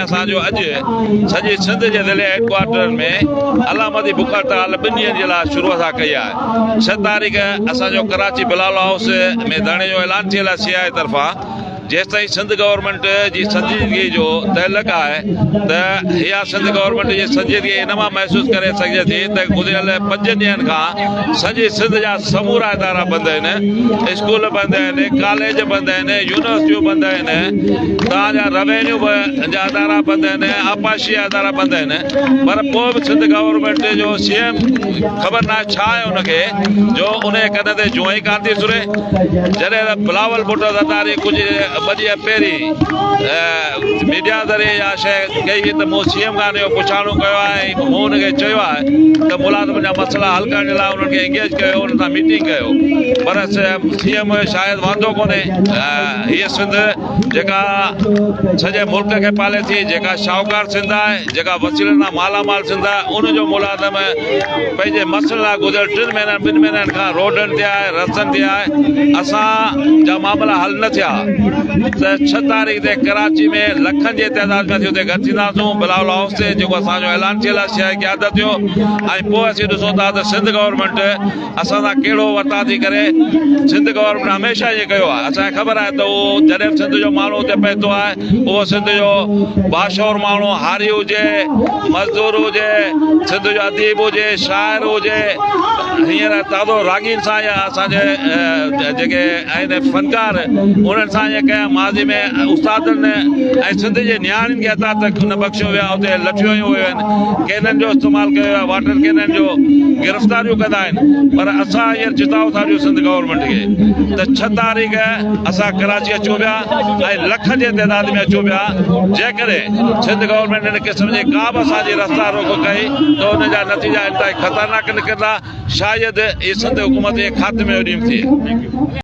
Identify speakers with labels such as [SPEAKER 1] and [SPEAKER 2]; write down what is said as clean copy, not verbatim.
[SPEAKER 1] اسان جو اڄ سڄي سنڌ جي ضلعي هيڊ ڪوارٽرن ۾ علامتي بک هڙتال ٻن ڏينهن جي لاء شروع اسان ڪئي آهي. ڇهه تاريخ اسان جو ڪراچي بلال هائوس ۾ ڌرڻي جو اعلان ٿيل آهي سي آء اي طرفان جيستائين سنڌ گورنمينٽ جي سنجيدگي جو تعلق آهي ته اها سنڌ گورنمينٽ جي سنجيدگي ان مان محسوس ڪري سگهجي ٿي ته گذريل پنجن ڏينهن کان سڄي سنڌ جا سمورا ادارا بند آهن اسڪول بند آهن ڪاليج بند آهن يونيورسٽيون بند آهن توهان جا روينيو جا ادارا بند آهن آبپاشي جا ادارا بند آهن پر پوء به سنڌ گورنمينٽ جو سي ايم خبر ناهي ڇا آهي ان کي جو ان جي ڪن تي جونء ئي ڪانه ٿي سري جڏهن ته بلاول ڀٽو زرداري ڪجهه ٻه ڏينهن پهرين ميڊيا ذريعي اها شيء ڪئي هئي ته مون سي ايم کان اهو پڇاڻو ڪيو آهي ۽ مون ان کي چيو آهي ته ملازمن جا مسئلا حل ڪرڻ جي لاء انهن کي انگيج ڪيو انهن سان ميٽنگ ڪيو پر سي ايم شايد واندو ڪونهي هيء سنڌ جيڪا سڄي ملڪ کي پالي ٿي جيڪا شاهوڪار سنڌ آهي جيڪا وسيلن سان مالا مال سنڌ آهي ان جو ملازم پنهنجي مسئلن لاء گذريل ٽن مهينن ٻن مهينن کان روڊن تي آهي رستن تي آهي اسان جا معاملا حل نه ٿيا ته ڇهه تاريخ تي ڪراچي ۾ لکن جي تعداد ۾ اسين اتي گڏ ٿينداسون بلاول هائوس تي جيڪو اسان جو اعلان ٿيل آهي سياسي قيادت جو ۽ پوء اسين ڏسون ٿا ته سنڌ گورنمينٽ اسان سان ڪهڙو ورتاء ٿي ڪري، سنڌ گورنمينٽ هميشه ائين ڪيو آهي، اسان کي خبر آهي ته اهو جڏهن به سنڌ جو ماڻهو اتي پهتو آهي اهو سنڌ جو باشعور ماڻهو هاري هجي، مزدور هجي، سنڌ جو اديب هجي، شاعر هجي، هينئر تازو راڳين سان يا اسان جي جيڪي آهن فنڪار انهن سان ائين ڪيا، ماضي ۾ استادن ۽ سنڌ جي نياڻين کي هٿان تڪ نه بخشيو ويو آهي، اتي لٺيون هنيون ويون آهن. ڪينن جو استعمال ڪيو ويو آهي واٽر ڪينن جو گرفتاريون ڪندا آهن پر اسان هينئر چتاء ٿا ڏيون سنڌ گورنمينٽ کي ته ڇهه تاريخ اسان ڪراچي اچون پيا ۽ لکن جي تعداد ۾ اچون پيا جيڪڏهن سنڌ گورنمينٽ ان قسم جي ڪا به اسان جي رستا روڪ ڪئي ته ان جا نتيجا انتهائي خطرناڪ نڪرندا شايد هي سنڌ حڪومت جي خاتمي جو ڏينهن به ٿئي.